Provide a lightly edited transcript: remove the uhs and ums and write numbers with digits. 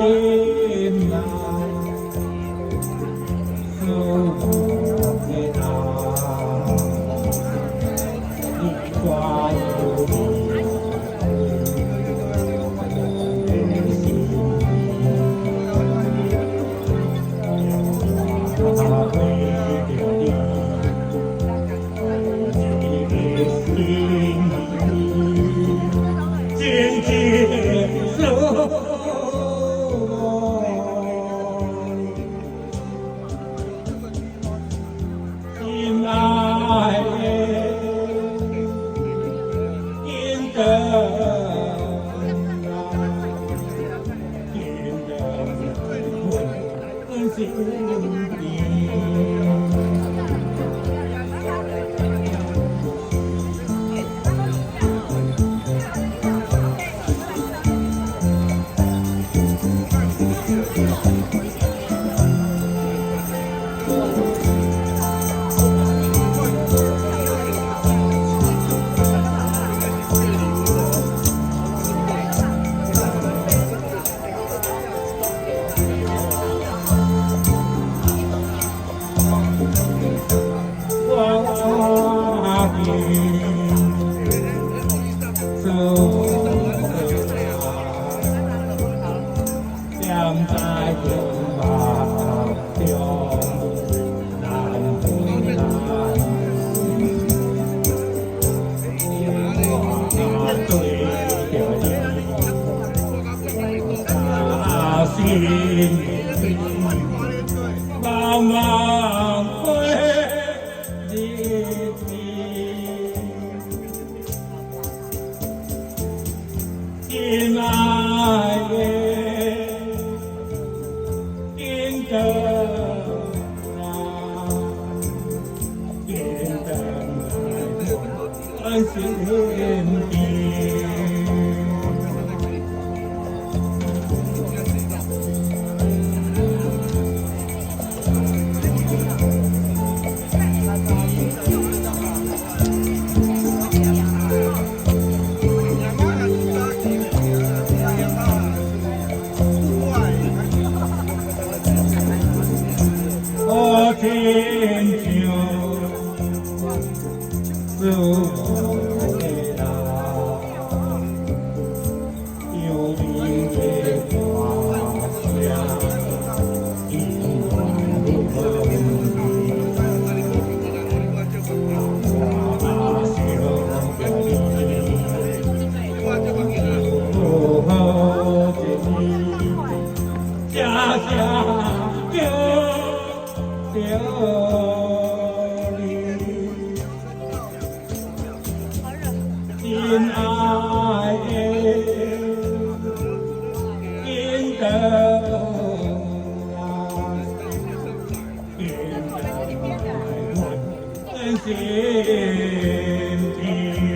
親愛思無的人，你掛有你的心，我對著你，一個心，真情思愛，親愛的，緊轉來，緊轉來阮身邊。我趕緊思無的人，踮在阮目中難分難。我對著你，心茫茫過日子，親愛的，緊轉來，緊轉來阮身邊。好親像思無的人，幽冥的歌聲，永遠無分離。我想著你，好一暝，聲聲叫著你，親愛的，緊轉來，緊轉來阮身邊。